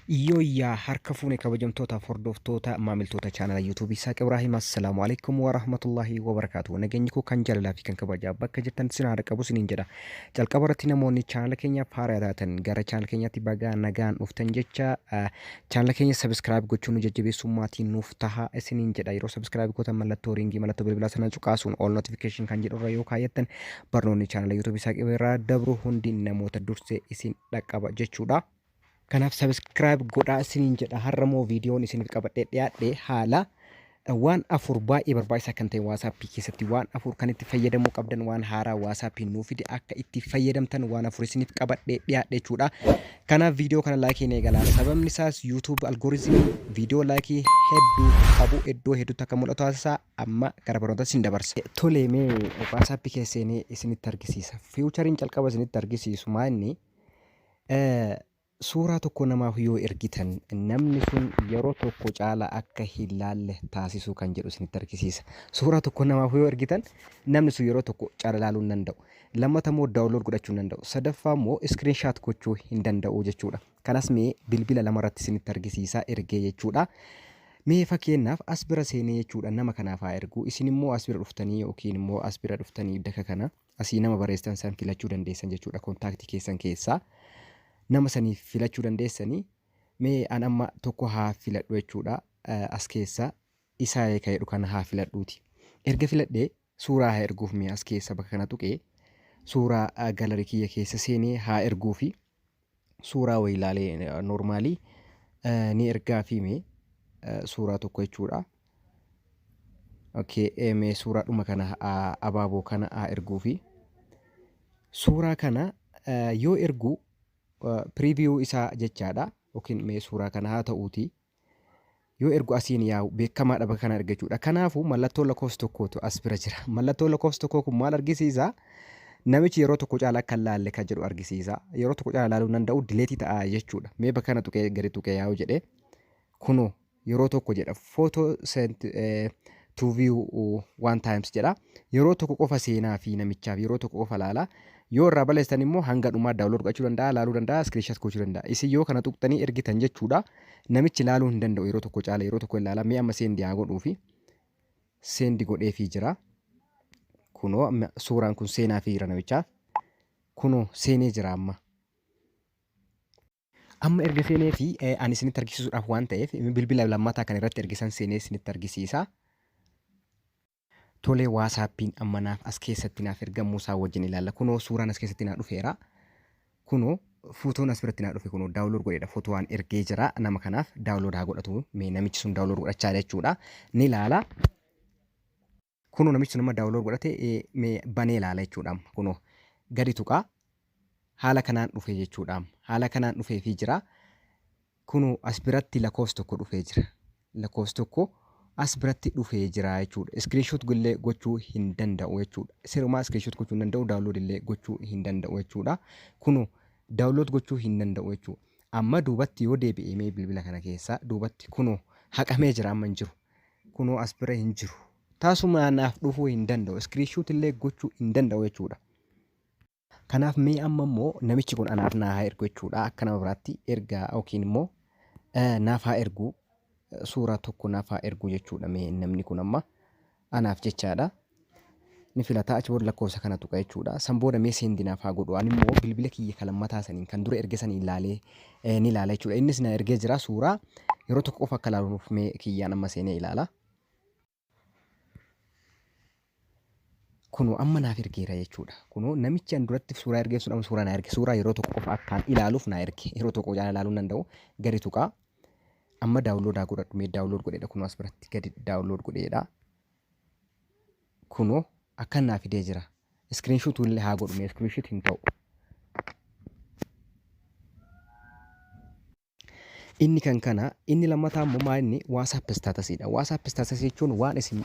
Yooyyaa harka fuune kabajamtootaaf hordoftoota maamiltoota chaanala YouTube Isaaq Ibraahim, assalaamu alaikum warahmatullahi wabarakaatu. Nageenyi koo kan jaalalaa fi kan kabajaa bakka jirtan sin haa qabu siniin jedha. Calqaba irratti namoonni chaanala keenyaaf haaraa taatan gara chaanala keenyaatti bagaa nagaan dhuftan jecha, chaanala keenya subscribe gochuun nu jajjabeessuu maatii nuuf taha isiniin jedha. Yeroo subscribe gootan mallattoo ringii, mallattoo bilbilaa sana cuqaasuun all notification kan jedhu irra yoo kaayyattan, barnoonni chaanala YouTube Isaaq irraa dabru hundi namoota dursee isin dhaqqaba jechuudha. Kanaaf subscribe godhaa isiniin jedha. Har'a immoo viidiyoon isiniif qabadhee dhiyaadhe haala waan afur baay'ee barbaachisaa kan ta'e, WhatsApp keessatti waan afur kan itti fayyadamuu qabdan, waan haaraa WhatsApp nuu fide akka itti fayyadamtan waan afur isiniif qabadhee dhiyaadhe jechuudha. Kanaaf viidiyoo kana like hin eegalaa. Sababni isaas YouTube algorithm viidiyoo like hedduu qabu iddoo hedduutti akka mul'atu taasisa. Amma gara barnoota isin dabarsa. Tole, mee WhatsApp keessa seenee isinitti argisiisa. Featureiin calqaba isinitti argisiisu maa inni? Suuraa tokko namaaf yoo ergitan namni sun yeroo tokko caala akka hin laalle taasisuu kan jedhu isinitti argisiisa. Suuraa tokko namaaf yoo ergitan namni sun yeroo tokko caala laaluu hin danda'u. Lammata immoo download godhachuu hin danda'u. Sadaffaa immoo screenshot gochuu hin danda'u jechuudha. Kanas mee bilbila lama irratti isinitti argisiisa ergee jechuudha. Mee fakkeenyaaf as bira seenee jechuudha nama kanaaf haa ergu. Isin immoo as bira dhuftanii yookiin immoo as bira dhuftanii daka kana asii nama barreessitan san filachuu dandeessan jechuudha. Kontaaktii keessan keessaa nama saniif filachuu dandeessanii. Mee an amma tokko haa filadhu jechuudha. As keessa isaa ka jedhu kana haa filadhuuti. Erga filadhee suuraa haa erguuf. Mee as keessa bakka kana tuqee suuraa gallery kiyya keessa seenee haa erguufi. Suuraa wayii ilaalee normal ni ergaa fi mee suuraa tokko jechuudha. Okay, mee suuraa dhuma kana, abaaboo kana haa erguufi. Suuraa kana yoo ergu preview isaa jechaadha. Yookiin mee suuraa kana haa ta'uuti. Yoo ergu asiin yaa'u beekamaadha bakka kana erga jechuudha. Kanaafuu mallattoo lakkoofsa tokkootu as bira jira. Mallattoo lakkoofsa tokkoo kun maal argisiisa? Namichi yeroo tokko caala akka hin laalle kan jedhu argisiisa. Yeroo tokko caala laaluu hin danda'u, delete ta'a jechuudha. Mee bakka kana tuqee gadi tuqee yaa'u jedhee kunoo yeroo tokko jedha, photo sent to view one times jedha. Yeroo tokko qofa seenaa fi namichaaf yeroo tokko qofa laala. Yoo irraa balleessitan immoo hanga dhumaa download godhachuu danda'a, laaluu danda'a, screenshot gochuu danda'a. Isin yoo kana tuqxanii ergitan jechuudha, namichi laaluu hin danda'u yeroo tokko caala, yeroo tokko ilaala. Mee amma send haa godhuufi. Send godheefii jira. Kunoo amma suuraan kun seenaa fi jira namichaaf. Kunoo seenee jira amma. Amma erga seenee fi ani isinitti argisiisuudhaaf waan ta'eef bilbila lammataa kan irratti ergisan seenee isinitti argisiisa. Tolee, WhatsAppiin amma naaf as keessatti naaf ergamuu isaa wajjin ilaalla. Kunoo suuraan as keessatti naa dhufeera. Kunoo footoon as biratti naa dhufe, kunoo download godheedha. Footoo waan ergee jira nama kanaaf, download haa godhatu. Mee namichi sun download godhachaa jechuudha. Ni ilaala. Kunoo namichi sun amma download godhate, mee banee ilaala jechuudha. Kunoo gadi tuqaa. Haala kanaan dhufe jechuudha. Haala kanaan dhufeefii jira. Kunoo as biratti lakkoofsi tokko dhufee jira. Lakkoofsi tokko as biratti dhufee jira jechuudha. Screenshot illee gochuu hin danda'u jechuudha. Sirumaa screenshot gochuu hin danda'u, download illee gochuu hin danda'u jechuudha. Kunoo download gochuu hin danda'u jechuudha. Amma duubatti yoo deebi'e, mee bilbila kana keessa duubatti, kunoo haqamee jira, amma hin jiru. Kunoo as bira hin jiru. Tasuma naaf dhufuu hin danda'u. Screenshot illee gochuu hin danda'u jechuudha. Kanaaf mee amma immoo namichi kun anaaf naa haa ergu jechuudha. Akka nama biraatti ergaa yookiin immoo naaf haa ergu, suuraa tokko naaf haa ergu jechuudha. Mee namni kun amma anaaf jechaadha. Ni filata, achi booda lakkoofsa kana tuqa jechuudha. San booda mee send naaf haa godhu. Ani immoo bilbila kiyya kan lammataa saniin kan dura erge saniin ilaalee ni ilaala jechuudha. Innis na ergee jira suuraa yeroo tokko qofa akka ilaaluuf, mee kiyyaan amma seenee ilaala. Kunoo amma naaf ergeera jechuudha. Kunoo namichi an duratti suuraa ergee sun amma suuraa na erge. Suuraa yeroo tokko qofa akkaan ilaaluuf na erge. Yeroo tokko caala ilaaluu hin danda'u. Gadi tuqaa. Amma download haa godhadhu. Mee download godheedha, kunoo as biratti gadi download godheedha. Kunoo akkan naa fidee jira. Screenshot illee haa godhu. Mee screenshot hin ta'u. Inni kan kana, inni lammataa immoo maal inni? WhatsApp statusiidha. WhatsApp status jechuun waan isin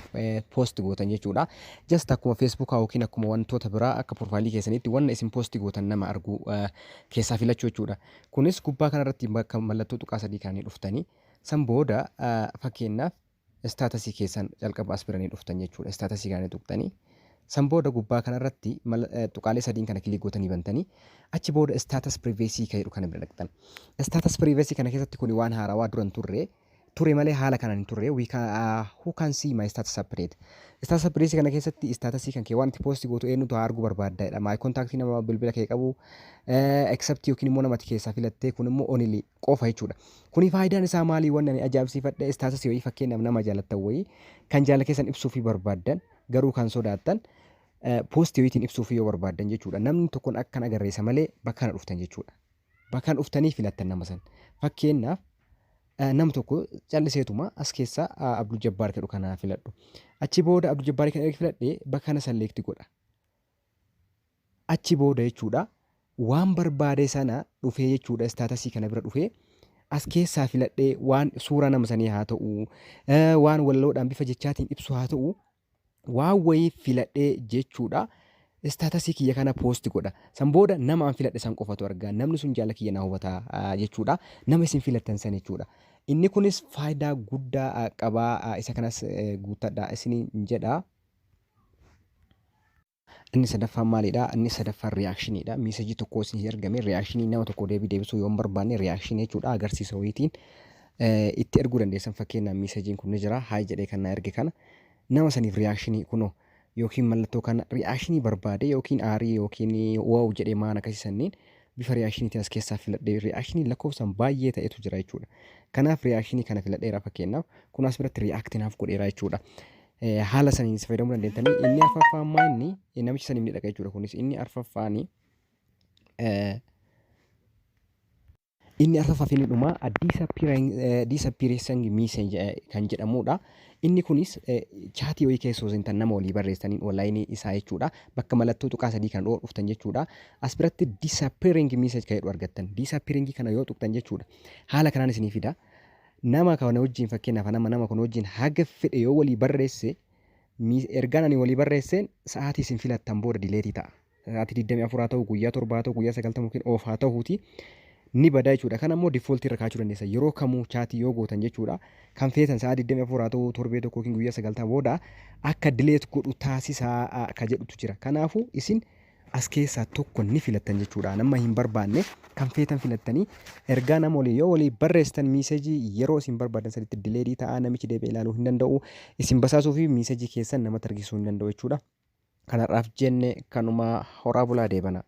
post gootan jechuudha. Just akkuma Facebookaa yookiin akkuma wantoota biraa akka profile keessaniitti wanna isin post gootan nama arguu keessaa filachuu jechuudha. Kunis gubbaa kanarratti bakka mallattoo tuqaa sadii kananii dhuftanii, san booda fakkeenyaaf status keessan calqaba as biranii dhuftan jechuudha. Status kana tuqxanii San booda gubbaa kanarratti tuqaalee sadiin kana click gootanii bantanii, achi booda status privacy kan jedhu kana bira dhaqxan. Status privacy kana keessatti kuni waan haarawaa duran turre ture malee haala kanaan hin turre. We can, who can see my status update. Status update kana keessatti statusii kan kee waan itti post gootu eenyutu haa arguu barbaadda? My contact, nama bilbila kee qabu, except yookiin immoo namati keessaa filattee, kun immoo only qofa jechuudha. Kuni faayidaan isaa maali? Wanni ani ajaa'ibsiifadhe, statusii wayii, fakkeenyaaf nama jaalattan wayii kan jaala keessan ibsuu fi barbaaddan garuu kan sodaattan, postii wayiitiin ibsuuf yoo barbaaddan jechuudha. Namni tokkoon akkan agarreessa malee bakka kana dhuftan jechuudha. Bakka kana dhuftanii filattan nama san. Fakkeenyaaf nama tokko calliseetuma as keessaa Abdul Jabbaar jedhu kana filadhu. Achi booda Abdul Jabbaar kana erga filadhee bakka kana select godha. Achi booda jechuudha waan barbaade sana dhufee jechuudha, statusii kana bira dhufee as keessaa filadhee, waan suuraa nama sanii haa ta'u, waan walaloodhaan bifa jechaatiin ibsu haa ta'u, waan wayii filadhee jechuudha. Statusii kiyya kana post godha. San booda nama an filadhe san qofatu argaa. Namni sun jaala kiyya na hubataa jechuudha. Nama isin filattan san jechuudha. Inni kunis faayidaa guddaa qabaa. Isa kanas guuttadha isiniin jedha. Inni sadaffaan maalidha? Inni sadaffaan reactioniidha. Messageii tokko isin ergame reactionii nama tokko deebii deebisuu yoo hin barbaanne, reactionii jechuudha, agarsiisa wayiitiin itti erguu dandeessan. Fakkeenyaaf messageiin kun ni jira. Hi jedhee kan na erge kana nama saniif reactionii kunoo yookiin mallattoo kana reactionii barbaade yookiin aarii yookiin wow jedhee maan akkasii sanniin bifa reactioniitiin as keessaa filadhee, reactionii lakkoofsaan baay'ee ta'etu jira jechuudha. Kanaaf reactionii kana filadheera, fakkeenyaaf kun as biratti react naaf godheera jechuudha. Haala saniin fayyadamuu dandeettanii. Inni arfaffaan maa inni namichi saniif ni dhaqa jechuudha. Kunis inni arfaffaa fi inni dhumaa disappearing message kan jedhamudha. Inni kunis chatii wayii keessa osoo hin nama walii barreessaniin onlineii isaa jechuudha. Bakka mallattoo tuqaa sadii kan dhuftan jechuudha. As biratti disappearing message kan jedhu argattan. Disappearing kana yoo tuqxan jechuudha. Haala kanaan isinii fida. Nama kana wajjin, fakkeenyaaf nama kana wajjin haga fedhe yoo walii barreesse, ergaan ani walii barreesseen sa'aatii isin filattan booda delete ta'a. Sa'aatii 24 haa ta'u, guyyaa 7 haa ta'u, guyyaa 90 yookiin off haa ta'uuti ni bada jechuudha. Kana immoo defaultii irra kaachuu dandeessa. Yeroo kamuu chatii yoo gootan jechuudha. Kan feetan sa'aa 24 haa ta'u, torbee 1 yookiin guyyaa 90 booda akka delete godhu taasisaa ka jedhutu jira. Kanaafuu isin as keessaa tokko ni filattan jechuudha. Nama hin barbaanne kan feetan filattanii ergaa nama walii yoo walii barreessitan, messageii yeroo isin barbaadan sanitti delete ta'aa, namichi deebi'ee ilaaluu hin danda'u. Isin basaasuu fi messageii keessan namatti argisuu hin danda'u jechuudha. Kanarraaf jenne kanuma, horaa bulaa deebana.